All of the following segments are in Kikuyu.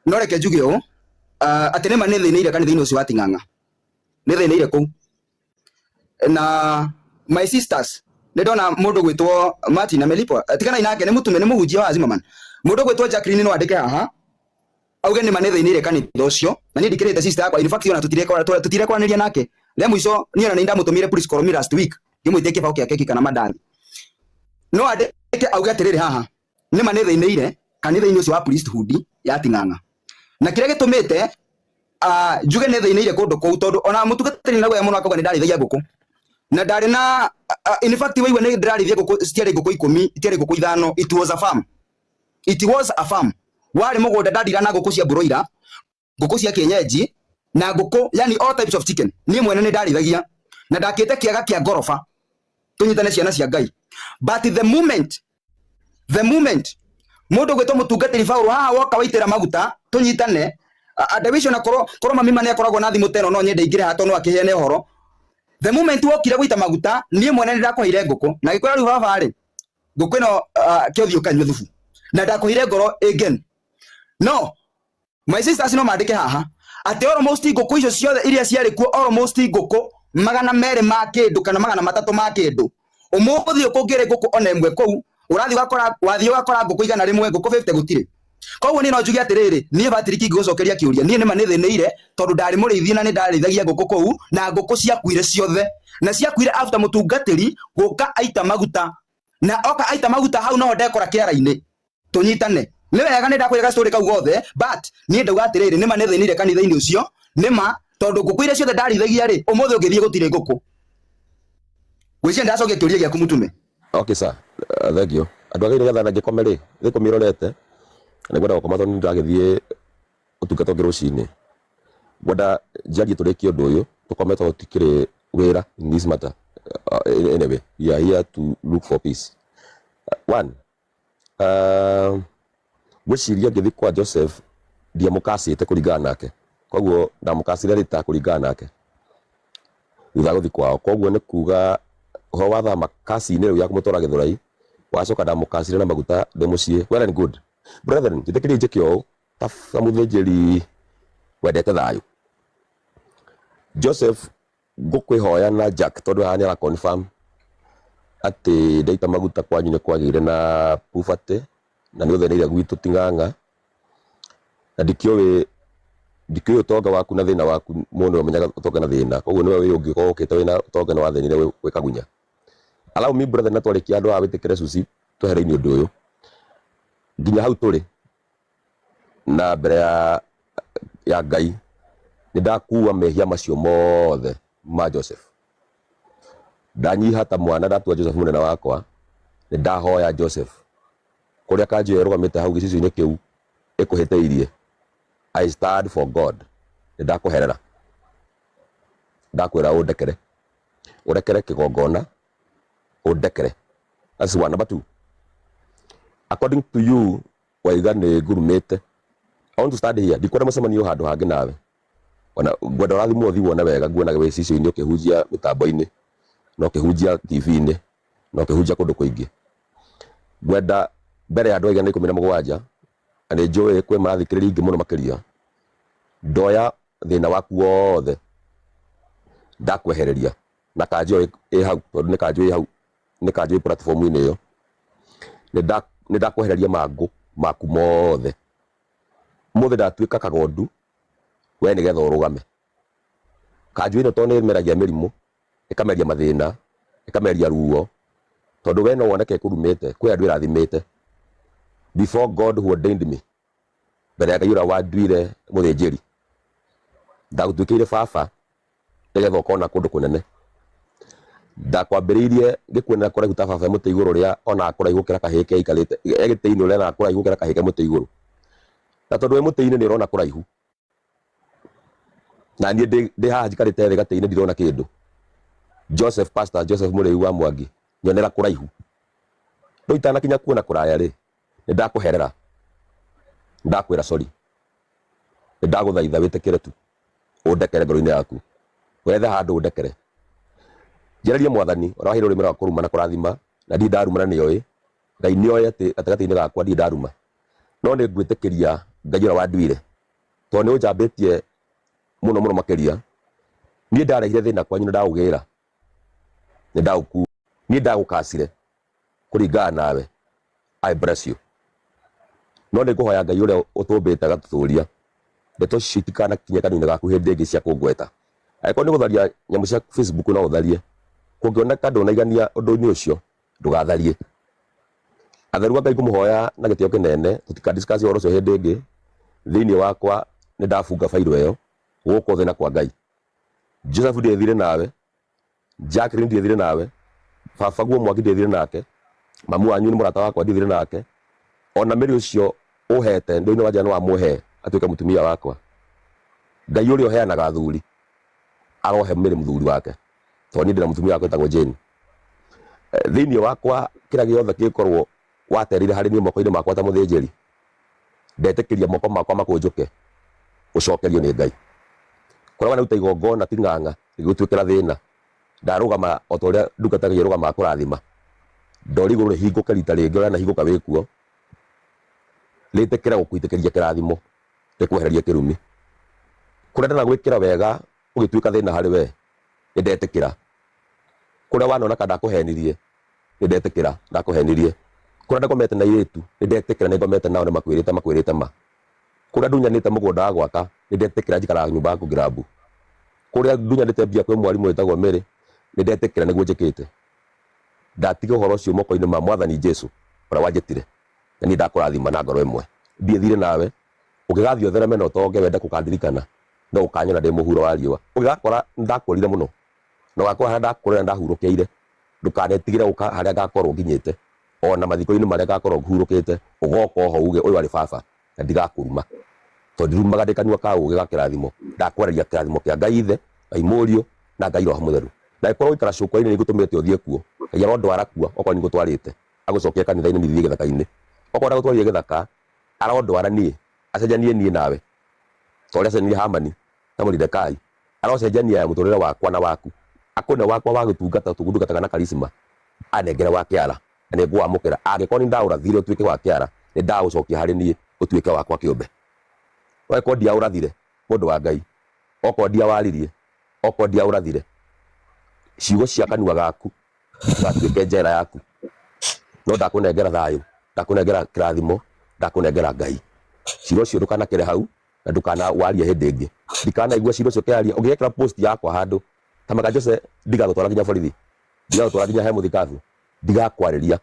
No reke njuge ũũ, atĩ nĩma nĩ thĩnĩire kanitha-inĩ ũcio wa Ting'ang'a, nĩ thĩnĩire kũu. Na my sisters, nĩ ndona mũndũ gwĩtwo Martin amelipwa, tiganai nake, nĩ mũtume, nĩ mũhunjia wa Zimmerman. Mũndũ gwĩtwo Jacqueline no andĩke haha auge nĩma nĩ thĩinĩire kanitha ũcio, na niĩ ndikĩrĩte sister yakwa, in fact ona tũtirekwaranĩria nake. Rĩa mũico niĩ ona nĩ ndamũtũmire please call me last week ngĩmwĩtia kĩbaũ kĩa keki kana mandathi. No andĩke auge atĩrĩrĩ haha, nĩma nĩ thĩinĩire kanitha-inĩ ũcio wa priesthood ya Ting'ang'a. Na kĩrĩa gĩtũmĩte njuge nĩ thĩinĩire kũndũ kũu, tondũ ona mũtungatĩri na guoya mũno akauga nĩ ndarĩithagia ngũkũ, na ndarĩ na in fact waigua nĩ ndĩrarĩithia ngũkũ, citiarĩ ngũkũ 10, itiarĩ ngũkũ 5, it was a farm, it was a farm. Warĩ mũgũnda ndandira na ngũkũ cia broiler, ngũkũ cia kienyeji na ngũkũ, yani all types of chicken. Niĩ mwene nĩ ndarĩithagia na ndakĩte kĩaga kĩa ngoroba, tũnyitane ciana cia Ngai. But the moment mũndũ gwĩtwo mũtungatĩri Paul haha woka waitĩra maguta, tũnyitane andawicio na korwo korwo mami mane akoragwo na thimũ teno, no nyende ingĩre haha tondũ no akĩheane ũhoro. The moment wokire gũita maguta, niĩ mwene nĩ ndakũheire ngũkũ na gĩkwĩra rĩu baba rĩ, ngũkũ ĩno kĩothiĩ ũkanyue thubu, na ndakũheire ngoro again. No my sisters no mandĩke haha atĩ almost ngũkũ icio ciothe iria ciarĩ kuo, almost ngũkũ 200 ma kĩndũ kana 300 ma kĩndũ, ũmũthĩ ũkũngĩrĩ ngũkũ ona ĩmwe kũu. Ũrathiĩ ũgakora, wathiĩ ũgakora ngũkũ 100, ngũkũ 50 gũtirĩ. Koguo niĩ no njuge atĩrĩrĩ, niĩ Patrick ngĩgũcokeria kĩũria, niĩ nĩma nĩ thĩnĩire tondũ ndarĩ mũrĩithi na nĩ ndarĩithagia ngũkũ kũu, na ngũkũ ciakuire ciothe, na ciakuire after mũtungatĩri gũka aita maguta, na oka aita maguta hau noho ndekora kĩara-inĩ. Tũnyitane nĩ wega, nĩ ndakwĩra gastory kau gothe, but niĩ ndauga atĩrĩrĩ, nĩma nĩ thĩnĩire kanitha-inĩ ũcio, nĩma, tondũ ngũkũ iria ciothe ndarĩithagia rĩ, ũmũthĩ ũngĩthiĩ gũtirĩ ngũkũ. Ngwĩciria ndacokia kĩũria gĩaku, mũtume. Okay sir, thank you. Andũ a Ngai, nĩgetha na ngĩkome rĩ, thikũ irorete na ngwenda gũkoma tondũ nĩ ndĩragĩthiĩ ũtungata ũngĩ rũcinĩ. Ngwenda njarie tũrĩkie ũndũ ũyũ tũkome tondũ tikĩrĩ wĩra in this matter. Anyway, we are here to look for peace. One, ngwĩciria ngĩthiĩ kwa Joseph ndiamũkacĩte kũringana nake, koguo ndamũkacire rĩta kũringana nake thutha wa gũthiĩ kwao. Koguo nĩ kuga ũhoro wa thama kasi-inĩ rĩu ya kũmũtwara Gĩthũrai, wacoka ndamũkacire na maguta ndĩ mũciĩ. Well and good. Brethren, njĩtĩkĩrie njĩke ũũ ta mũthĩnjĩri wendete thayũ. Joseph, ngũkwĩhoya na Jack, tondũ haha nĩ ara confirm atĩ ndaita maguta kwanyu nĩ kwagĩire na poverty na nĩ ũthenĩire gwitũ Ting'ang'a, na ndikĩũĩ ũtonga waku na thĩna waku. Mũndũ nĩwe ũmenyaga ũtonga na thĩna, koguo nĩwe wĩ ũngĩkorwo ũkĩte wĩna ũtonga na wathĩnire wĩ kagunya. Allow me, brother, na twarĩkia andũ aya wĩtĩkĩre cuci twehereini ũndũ ũyũ nginya hau tũrĩ na mbere ya Ngai. Nĩ ndakua mehia macio mothe ma Joseph, ndanyiha ta mwana, ndatua Joseph mũnene wakwa. Nĩ ndahoya Joseph kũrĩa kanjũ ĩrũgamĩte hau gĩcicio-inĩ kĩu ĩkũhĩtĩirie. I stand for God. Nĩ ndakũherera, ndakwĩra ũndekere, ũrekere kĩgongona, ũndekere. That's one. Number two, according to you waiga nĩ ngurumĩte. I want to stand here, ndikwenda mũcemanio handũ hangĩ nawe, ona ngwenda ũrathimwo ũthiĩ wone wega, nguonaga wĩ cicio-inĩ ũkĩhunjia mĩtambo-inĩ na ũkĩhunjia TV-inĩ na ũkĩhunjia kũndũ kũingĩ. Ngwenda mbere ya andũ 117, na nĩ njũĩ kwĩ marathikĩrĩria ingĩ mũno makĩria, ndoya thĩna waku wothe ndakwehereria na kanjũ ĩ hau, tondũ nĩ kanjũ ĩ hau, nĩ kanjũ ĩ platform-inĩ ĩyo. Nĩ ndakwehereria mangũ maku mothe. Ũmũthĩ ndatuĩka kagondu we nĩgetha ũrũgame. Kanjũ ĩno tondũ nĩ ĩmeragia mĩrimũ, ĩkameria mathĩna, ĩkameria ruo, tondũ we no woneke ĩkũrumĩte, kwĩ andũ ĩrathimĩte. Before God who ordained me, mbere ya Ngai ũrĩa wanduire mũthĩnjĩri, ndagũtuĩkĩire baba nĩgetha ũkona kũndũ kũnene. Ndakwambĩrĩirie ngĩkuonera kũraihu ta baba e mũtĩ igũrũ rĩa onaga kũraihu gũkĩra kahĩĩ ke aikarĩte e gĩtĩ-inĩ, ũrĩa onaga kũraihu gũkĩra kahĩĩ ke mũtĩ igũrũ. Na tondũ wĩ mũtĩ-inĩ nĩ ũrona kũraihu, na niĩ ndĩ haha njikarĩte thĩ gatĩ-inĩ ndirona kĩndũ. Joseph, Pastor Joseph Mũrĩu wa Mwangi, nyonera kũraihu. No itanakinya kuona kũraya rĩ, nĩ ndakũherera, ndakwĩra sorry, nĩ ndagũthaitha wĩtĩkĩre tu ũndekere ngoro-inĩ yaku, wethe handũ ũndekere. Njererie Mwathani ũrĩa waheire rũrĩmĩ rwa kũruma na kũrathima, na ndirĩ ndaruma, na nĩoĩ Ngai nĩoĩ atĩ gatagatĩ-inĩ gakwa ndirĩ ndaruma, no nĩ ngwĩtĩkĩria Ngai ũrĩa wanduire. Tondũ nĩ ũnjambĩtie mũno mũno makĩria. Niĩ ndarehire thĩna kwanyu na ndaũgĩra, nĩ ndaũkua. Niĩ ndagũkacire kũringana nawe. I bless you. No nĩ ngũhoya Ngai ũrĩa ũtũmbĩte agatũtũria ndeto icio itikanakinye kanua-inĩ gaku hĩndĩ ĩngĩ cia kũngweta. Angĩkorwo nĩ gũtharia nyamũ cia Facebook no ũtharie. Kũngĩoneka ndũnaigania ũndũ-inĩ ũcio, ndũgatharie. Atheru a Ngai ngũmũhoya na gĩtĩo kĩnene tũtika discuss ũhoro ũcio hĩndĩ ĩngĩ. Thĩinĩ wakwa nĩ ndabunga bairũ ĩyo gũkũ thĩ na kwa Ngai. Joseph ndĩthire nawe, Jacqueline ndĩthire nawe, baba guo mwaki ndĩthire nake, mamu wanyu nĩ mũrata wakwa ndĩthire nake, ona Mary ũcio ũhete ndũinĩ wa njana wamũhe atuĩke mũtumia wakwa. Ngai ũrĩa ũheanaga athuri arohe Mary mũthuri wake, tondũ niĩ ndĩna mũtumia wakwa wĩtagwo Jane. Thĩinĩ wakwa kĩrĩa gĩothe kĩngĩkorwo waterire harĩ niĩ moko-inĩ makwa ta mũthĩnjĩri, ndetĩkĩria moko makwa makũnjũke ũcokerio nĩ Ngai. Kũrĩa wanaruta igongona ti ng'ang'a rĩgĩgũtuĩkĩra thĩna, ndarũgama o ta ũrĩa ndungata ya ĩrũgamaga kũrathima, ndori igũrũ rĩhingũke rita rĩngĩ ũrĩa rĩanahingũka wĩkuo, rĩtĩkĩre gũkũitĩkĩria kĩrathimo, rĩkwehererie kĩrumi. Kũrĩa ndanagwĩkĩra wega ũgĩtuĩka thĩna harĩ we, nĩ ndetĩkĩra. Kũrĩa wanona ka ndakũhenirie, nĩ ndetĩkĩra ndakũhenirie. Kũrĩa ndagomete na airĩtu, nĩ ndetĩkĩra nĩ ngomete nao nĩ makwĩrĩte makwĩrĩte ma. Kũrĩa ndunyanĩte mũgũnda wa gwaka, nĩ ndetĩkĩra njikaraga nyũmba ya kũngĩrambu. Kũrĩa ndunyanĩte mbia kwĩ mwarimũ wĩtagwo Mary, nĩ ndetĩkĩra nĩguo njĩkĩte. Ndatiga ũhoro ũcio moko-inĩ ma Mwathani Jesu ũrĩa wanjĩtire, na niĩ ndakũrathima na ngoro ĩmwe. Ndiĩ thirĩ nawe, ũngĩgathiĩ ũthereme na ũtonge wende gũkandirikana, no ũkanyona ndĩ mũhuro wa riũa. Ũngĩgakora nĩndakũrire mũno, na ũgakora harĩa ndakũrĩra ndahurũkĩire, ndũkanetigĩre gũka harĩa ngakorwo nginyĩte, ona mathiko-inĩ marĩa ngakorwo hurũkĩte, ũgoka oho uge ũyũ arĩ baba, na ndigakũruma. Tondũ ndirumaga ndĩ kanua ka ũgĩ ga kĩrathimo, ndakwarĩria kĩrathimo kĩa Ngai Ithe, Ngai Mũriũ, na Ngai Roho Mũtheru. Na angĩkorwo gũikara cũkwa-inĩ nĩ ngũtũmĩte ũthiĩ kuo, Ngai arondwara kuo okorwo nĩ ngũtwarĩte, agũcokie kanitha-inĩ niĩ thiĩ gĩthaka-inĩ. Okorwo ndagũtwarire gĩthaka, arondwara niĩ, acenjanie niĩ nawe. Ta ũrĩa acenjanirie Hamani na Moridekai, arocenjania mũtũrĩre wakwa na waku. Akũne wakwa wa gũtungata tũgundungataga na karisma, anengere wa kĩara, na nĩ ngũwamũkĩra. Angĩkorwo nĩ ndaũrathire ũtuĩke wa kĩara, nĩ ndaũcokia harĩ niĩ ũtuĩke wakwa kĩũmbe. Angĩkorwo ndiaũrathire, mũndũ wa Ngai, okorwo ndiawaririe, okorwo ndiaũrathire, ciugo cia kanua gaku gatuĩke njera yaku. No ndakũnengera thayũ, ndakũnengera kĩrathimo, ndakũnengera Ngai. Cira ũcio ndũkanakĩre hau, na ndũkanawarie hĩndĩ ĩngĩ. Ndikanaigua cira ũcio ũkĩaria, ũngĩgekĩra post yakwa handũ, ta Maka Jose ndigagũtwara nginya borithi, ndigagũtwara nginya he mũthikabu, ndigakwarĩria.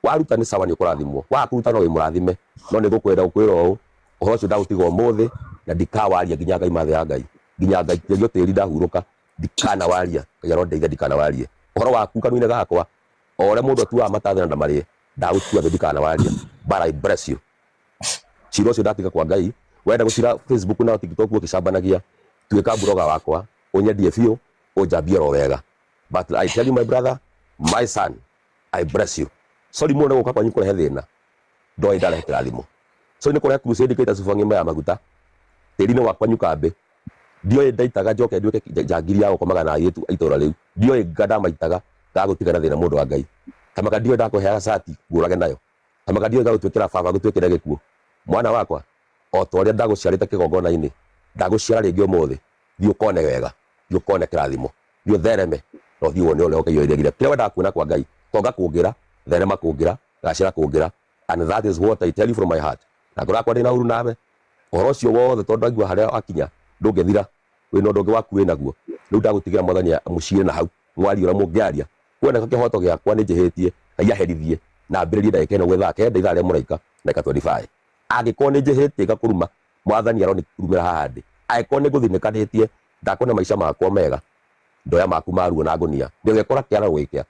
Waruta nĩ sawa nĩ ũkũrathimwo, waga kũruta no wĩ mũrathime, no nĩ ngũkwenda gũkwĩra ũũ, ũhoro ũcio ndagũtiga ũmũthĩ, na ndikawaria nginya ngaima thĩ ya Ngai. Nginya ngaikĩrio tĩri ndahurũka, ndikanawaria, Ngai arondeithia ndikanawarie. Ũhoro waku kanua-inĩ gakwa, o ũrĩa mũndũ atuaga matathĩ na ndamarĩe, ndagũtua thĩ ndikanawaria. But I bless you. Cira ũcio ndatiga kwa Ngai, wenda gũcira Facebook na TikTok ũgĩcambanagia, tuĩka blogger wakwa, ũnyendie biũ, ũnjambie oro wega. But I tell you my brother, my son, I bless you. Sorry mũno nĩ gũka kwanyu kũrehe thĩna, ndoĩ ndarehe kĩrathimo. Sorry nĩ kũrehe crusade ngĩita cuba ng'ima ya maguta tĩri-inĩ wa kwanyu kambĩ. Ndioĩ ndaitaga njoke nduĩke njangiri ya gũkomaga na airĩtu a itũra rĩu. Ndioĩ nga ndamaitaga ngagũtiga na thĩna mũndũ wa Ngai. Kamaka ndioĩ ndakũheaga cati ngũrage nayo. Kamaka ndioĩ ngagũtuĩkĩra baba ngũtuĩkĩre gĩkuũ. Mwana wakwa, o ta ũrĩa ndagũciarĩte kĩgongona-inĩ, ndagũciara rĩngĩ ũmũthĩ. Thiĩ ũkone wega, thiĩ ũkone kĩrathimo, thiĩ ũthereme, na ũthiĩ wone ũrĩa Ngai oigire. Kĩrĩa wendaga kuona kwa Ngai, tonga kũngĩra, therema kũngĩra, gacĩra kũngĩra. And that is what I tell you from my heart. Na ngoro yakwa ndĩna ũru nawe. Ũhoro ũcio wothe tondũ ndaigua harĩa wakinya ndũngĩthira, wĩna ũndũ ũngĩ waku wĩnaguo. Rĩu ndagũtigĩra Mwathani mũcire na hau, mwarie ũrĩa mũngĩaria. Kuoneka kĩhoto gĩakwa nĩ njĩhĩtie, Ngai aherithie na ambĩrĩrie ndagĩka ĩno gwĩ thaa kenda ithaa rĩa mũraika ndagĩka 25. Angĩkorwo nĩ njĩhĩtie ngakũruma, Mwathani aronirumĩra haha ndĩ. Angĩkorwo nĩ ngũthinĩkanĩtie, ndakũne maica makwa mega, ndoya maku ma ruo na ngũnia. Ndĩrekora kĩara gũgĩkĩa,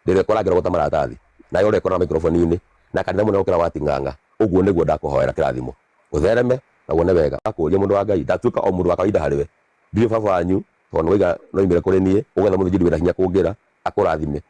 ndĩrekora ngĩrogota maratathi, nawe ũrekora microphone-inĩ, na kanitha mũnene gũkĩra wa Ting'ang'a. Ũguo nĩguo ndakũhoera kĩrathimo. Ũthereme na wone wega. Ndakũũria mũndũ wa Ngai, ndatuĩka o mũndũ wa kawaida harĩ we. Ndirĩ baba wanyu, tondũ nĩwaiga noimire kũrĩ niĩ, ũgetha mũthĩnjĩri wĩna hinya kũngĩra, akũrathime.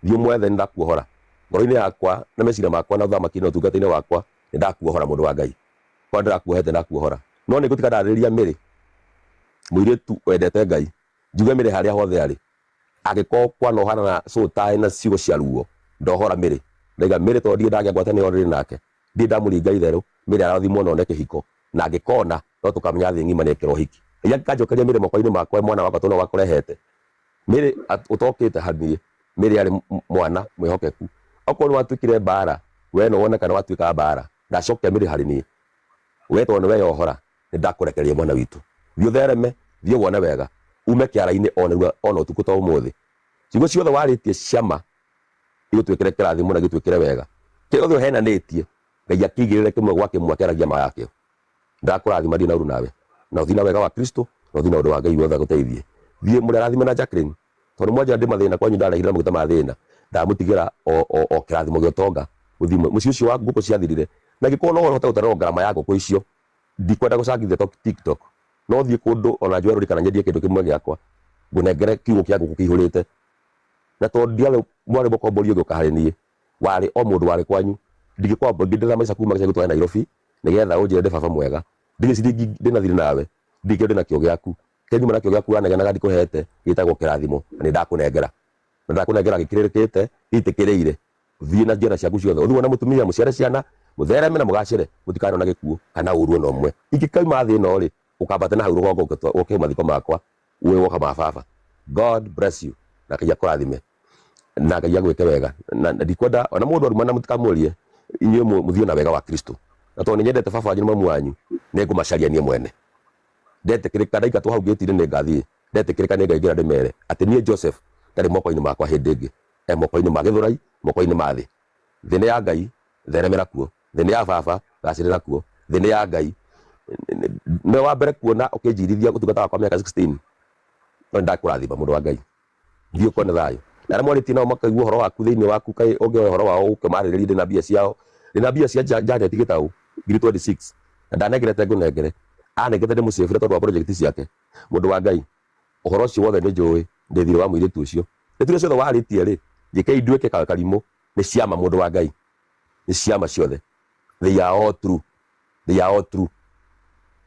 Thiĩ ũmwethe nĩndakuohora. Ngoro-inĩ yakwa na meciria makwa na ũthamaki-inĩ na ũtungata-inĩ wakwa nĩndakuohora mũndũ wa Ngai. Kwa ndĩrakuohete ndakuohora. No nĩngũtiga ndarĩrĩria Mary, mũirĩtu wendete Ngai, njuge Mary harĩa hothe arĩ, angĩkorwo kwanohana na cũtaĩ na ciugo cia ruo, ndohora Mary. Ndaiga Mary tondũ ndirĩ ndagĩa ngwatanĩro rĩrĩ nake, ndirĩ ndamũringa itherũ, Mary arathimwo na one kĩhiko, na angĩkona No tũkamenya thĩ ng'ima nĩekĩra ũhiki. Ngai angĩkanjokeria mĩrĩ moko-inĩ makwa mwana wakwa tondũ no wakũrehete. Mĩrĩ ũtokĩte haniĩ, Mĩrĩ arĩ mwana mwĩhokeku. Okorwo nĩ watuĩkire mbara, we no wone kana watuĩka mbara. Ndacokia mĩrĩ harĩ niĩ. We tondũ nĩ weyohora, nĩ ndakũrekereria mwana witũ. Thiĩ ũthereme, thiĩ wone wega. Ume kĩara-inĩ o narua o na ũtukũ ta ũmũthĩ. Ciugo ciothe warĩtie cia ma igũtuĩkĩre kĩrathimo na igũtuĩkĩre wega. Kĩrĩa gĩothe ũhenanĩtie, Ngai akĩigĩrĩre kĩmwe gwa kĩmwe akĩaragia ma yakĩo. Ndakũrathima ndirĩ na ũru nawe. Na ũthiĩ na wega wa Kristo, na ũthiĩ na ũndũ wa Ngai wothe agũteithie. Thiĩ mũrĩ arathime na Jacqueline. Tondũ mwanjĩra ndĩ mathĩna kwanyu ndarehire na maguta ma thĩna, ndamũtigĩra o, o, o kĩrathimo gĩa ũtonga. Mũthiĩ mũciĩ ũcio wa ngũkũ ciathirire. Na ingĩkorwo no ũhote gũtarĩrwo ngarama ya ngũkũ icio, ndikwenda gũcangithia TikTok. No thiĩ kũndũ ona njoe rũri kana nyendie kĩndũ kĩmwe gĩakwa, ngũnengere kiugũ kĩa ngũkũ kĩihũrĩte. Na tondũ ndiarĩ mwarĩ mũkombori ũgĩũka harĩ niĩ, warĩ o mũndũ warĩ kwanyu, ndingĩkwamba ngĩndĩra maica kuma gĩcagi gũtware Nairobi nĩgetha ũnjĩre ndĩ baba mwega. Ndirĩ ciringi ndĩna thirĩ nawe, ndirĩ kĩndũ ndĩnakĩo gĩaku. Kĩrĩa nyuma nakĩo gĩaku wanegenaga ndikũhete gĩtagwo kĩrathimo na nĩ ndakũnengera. Na ndakũnengera gĩkĩrĩrĩkĩte gĩitĩkĩrĩire. Thiĩ na njĩra ciaku ciothe, ũthiĩ wone mũtumia, mũciare ciana, mũthereme na mũgacĩre, mũtikanona gĩkuũ kana ũũru o na ũmwe. Ingĩkauma thĩ ĩno-rĩ, ũkambate na hau rũgongo ũke mathiko makwa, wĩ woka ma baba. God bless you na Ngai akũrathime na Ngai agwĩke wega. Na ndikwenda ona mũndũ arumana mũtikamũrie, inyuĩ mũthiĩ na wega wa Kristo. Na tondũ nĩ nyendete baba wanyu na mamu wanyu, nĩ ngũmacaria niĩ mwene. Ndetĩkĩrĩka ndaingatwo hau ngĩti-inĩ nĩ ngathiĩ. Ndetĩkĩrĩka nĩ ngaingĩra ndĩmere atĩ niĩ Joseph ndarĩ moko-inĩ makwa hĩndĩ ĩngĩ. E moko-inĩ ma Gĩthũrai, moko-inĩ ma thĩ. Thĩ nĩ ya Ngai, theremera kuo. Thĩ nĩ ya baba, gacĩrĩra kuo. Thĩ nĩ ya Ngai. Nĩwe wa mbere kuona ũkĩnjirithia ũtungata wakwa mĩaka 16. No nĩ ndakũrathima mũndũ wa Ngai. Thiĩ ũkone thayũ. Na arĩa mwarĩtie nao makaigua ũhoro waku thĩinĩ waku kaĩ ũngĩoya ũhoro wao ũke ũmarĩrĩrie ndĩ na mbia ciao. Ndĩ na mbia cia Janet Gĩtaũ ngiri 26 na ndanengerete ngũnengere. Anengete ndĩmũcĩbĩre tondũ wa project ciake. Mũndũ wa Ngai, ũhoro ũcio wothe nĩ njũĩ, ndĩ thirĩ wa mũirĩtu ũcio. Ndeto iria ciothe warĩtie rĩ, njĩkei nduĩke karimũ, nĩ ciama mũndũ wa Ngai. Nĩ ciama ciothe. They are all true. They are all true.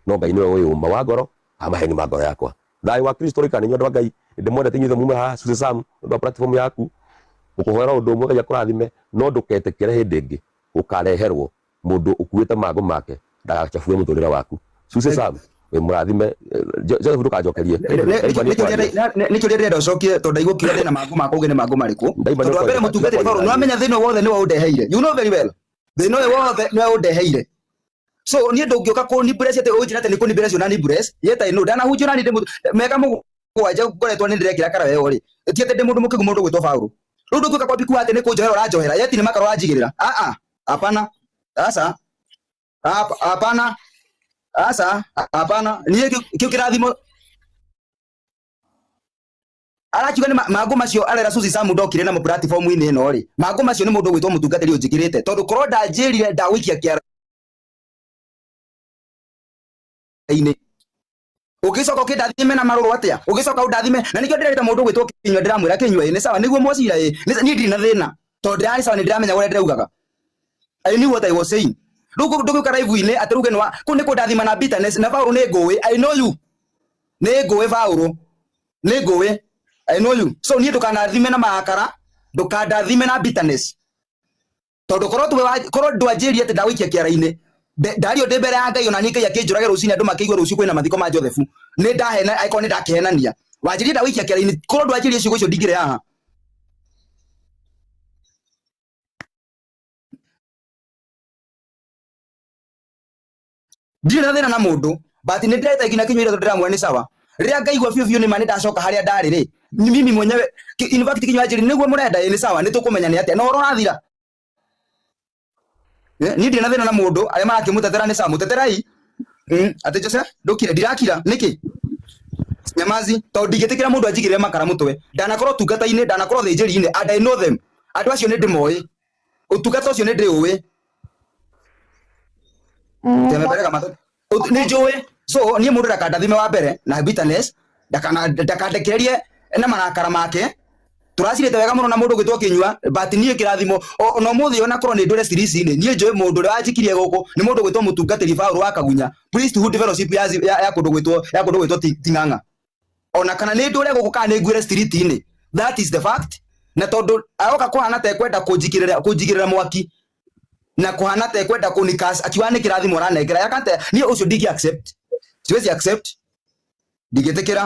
No Ngai nĩwe ũĩ ũma wa ngoro, wa maheni ma ngoro yakwa. Thayũ wa Kristo ũroikara na inyuĩ andũ a Ngai. Nĩndĩmwendete inyuothe mume haha Susie Sam, nĩ ũndũ wa platform yaku. Ngũkũhoera ũndũ ũmwe Ngai akũrathime, no ndũketĩkĩre hĩndĩ ĩngĩ ũkareherwo mũndũ ũkuĩte mangũ make ndagacabue mũtũrĩre waku. Susie Sam, wĩ mũrathime. Joseph ndũkanjokerie. Ndaigua nĩ ũkwaria. Nĩ kĩũria ndĩrenda ũcokie tondũ ndaigua ũkiuga ndĩna mangũ makwa uge nĩ mangũ marĩkũ. Ndaigua nĩ Tondũ wa mbere ũkwaria. mũtungatĩri Paulo nĩ wamenya thĩna wothe nĩwe ũndeheire. You know very well. Thĩna ũyũ wothe nĩwe ũndeheire. So niĩ ndũngĩũka kũni bless atĩ ũnjĩre atĩ nĩ kũni bless ona ni bless. Yet I know ndanahunjio nani ndĩ mĩaka mũgwanja ngoretwo nĩ ndĩrekĩra kara weo rĩ. Ti atĩ ndĩ mũndũ mũkĩgu mũndũ gwĩtwo Paulo. Rĩu ndũngĩũka kwambi kuga atĩ nĩ kũnjohera ũranjohera yet nĩ makara ũranjigĩrĩra. Ah ah. Hapana. Sasa hapana. Sasa hapana. Niĩ kĩu kĩrathimo arakiuga nĩ mangũ macio arera Suzy Sam ndokire namo platform-inĩ ĩno rĩ, mangũ macio nĩ mũndũ ũgwĩtwo mũtungatĩri ũnjĩkĩrĩte tondũ korwo ndanjĩrire ndagũikia kĩara-inĩ ũgĩcoka ũkĩndathime na marũrũ atĩa, ũgĩcoka ũndathime na nĩkĩo ndĩrerĩte mũndũ ũgwĩtwo Kĩnyua, ndĩramwĩra Kĩnyua ĩ nĩ sawa nĩguo mwacira ĩ niĩ ndirĩ na thĩna tondũ ndĩrarĩ sawa nĩ ndĩramenya ũrĩa ndĩraugaga. I knew what I was saying. Rĩu ndũgĩũka live-inĩ atĩ rĩu nĩ kũu nĩ kũndathima na bitterness na Paũlũ nĩ ngũĩ, I know you, nĩ ngũĩ Paũlũ, nĩ ngũĩ, I know you. So niĩ ndũkanathime na marakara, ndũkandathime na bitterness tondũ korwo tuwe korwo ndwanjĩrie atĩ ndagũikia kĩara-inĩ ndario ndĩ mbere ya Ngai ona niĩ Ngai akĩnjũrage rũcinĩ andũ makĩigua rũciũ kwĩna mathiko ma Joseph nĩ ndahena angĩkorwo nĩ ndakĩhenania wanjĩrie ndagũikia kĩara-inĩ korwo ndwanjĩrie ciugo icio ndingĩrĩ haha. Ndirĩ na thĩna na mũndũ but nĩ ndĩreta nginya kĩnyuĩre tondũ ndĩramwĩra nĩ sawa. Rĩrĩa ngaigua biũ biũ nĩ ma nĩ ndacoka harĩa ndarĩ rĩ, mimi mwenyewe in fact kĩnyua njĩrĩ nĩguo mũrenda ĩ nĩ sawa nĩ tũkũmenya nĩ atĩa na ũhoro ũrathira. Niĩ ndirĩ na thĩna na mũndũ arĩa marakĩmũtetera nĩ sawa mũteterai. Atĩ Jose ndũkire ndirakira nĩkĩ nyamazi tondũ ndingĩtĩkĩra mũndũ anjigĩrĩre makara mũtwe ndanakorwo tungata-inĩ ndanakorwo thĩnjĩri-inĩ and I know them andũ acio nĩ ndĩmoĩ ũtungata ũcio nĩ ndĩũĩ Tememberega matũ nĩ njũĩ so niĩ mũndũ ndakandathime wa mbere na bitterness ndakandekererie na marakara make turacirite wega muno na mundu gwitwo kinyua but nie kirathimo ona umuthi ona korwo ni ndure cirisi-ini nie njui mundu uria wanjikirie guku ni mundu gwitwo mutungatiri Paul wa Kagunya priesthood fellowship ya kundu gwitwo ya kundu gwitwo Ting'ang'a ona kana ni ndure guku kana ni nguire street-ini that is the fact na tondu aroka kuhana ta ekwenda kunjigirira kunjigirira mwaki na kuhana ta ekwenda kunikas akiuga ni kirathimo aranengera yakante nie ucio ndingi accept. Siwezi accept, ndingĩtĩkĩra.